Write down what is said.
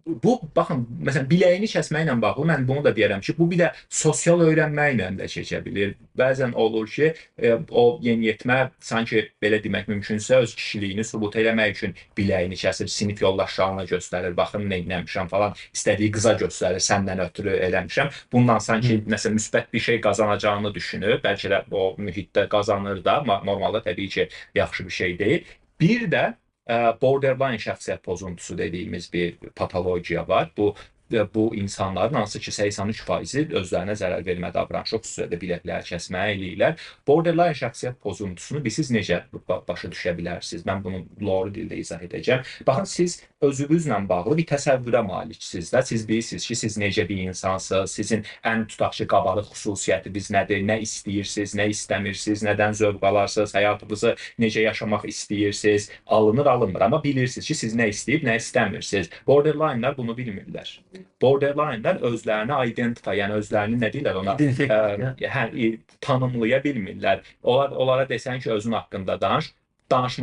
Bu baxın, məsələn, biləyini kəsməklə bağlı mən bunu da deyərəm ki, bu bir də sosial öyrənməklə də keçə bilir. Bəzən olur ki, o yeniyetmə sanki belə demək mümkünsə öz kişiliyini sübut eləmək üçün biləyini kəsir, sinif yoldaşlarına göstərir, baxın nə etmişəm falan, istədiyi qıza göstərir, səndən ötürü eləmişəm. Bundan sanki nəsə müsbət bir şey qazanacağını düşünür. Bəlkə də o mühitdə qazanır da, amma normalda təbii ki, yaxşı bir şey deyil. Bir də borderline şəxsiyyət pozuntusu dediyimiz bir patologiya var. Bu insanların hansı ki 83%-i özlərinə zərər vermə davranışı, xüsusilə də biləkləri kəsməyə eləyirlər. Borderline şəxsiyyət pozuntusunu siz necə başa düşə bilərsiniz? Mən bunu doğru dildə izah edəcəm. Baxın, siz özünüzlə bağlı bir təsəvvürə maliksiniz də. Siz bilirsiniz ki, siz necə bir insansınız, sizin ən tutaq ki, qabarıq xüsusiyyətiniz nədir, nə istəyirsiniz, nə istəmirsiniz, nədən zövq alarsınız, həyatınızı necə yaşamaq istəyirsiniz, alınır, alınmır, amma bilirsiniz ki, siz nə istəyib, nə istəmirsiniz. Borderline-lar bunu bilmirlər. Borderline-lar özlərini identify, yəni özlərini nə deyirlər ona? Tanımlaya bilmirlər. Onlara desən ki, özün haqqında danış, danışmaq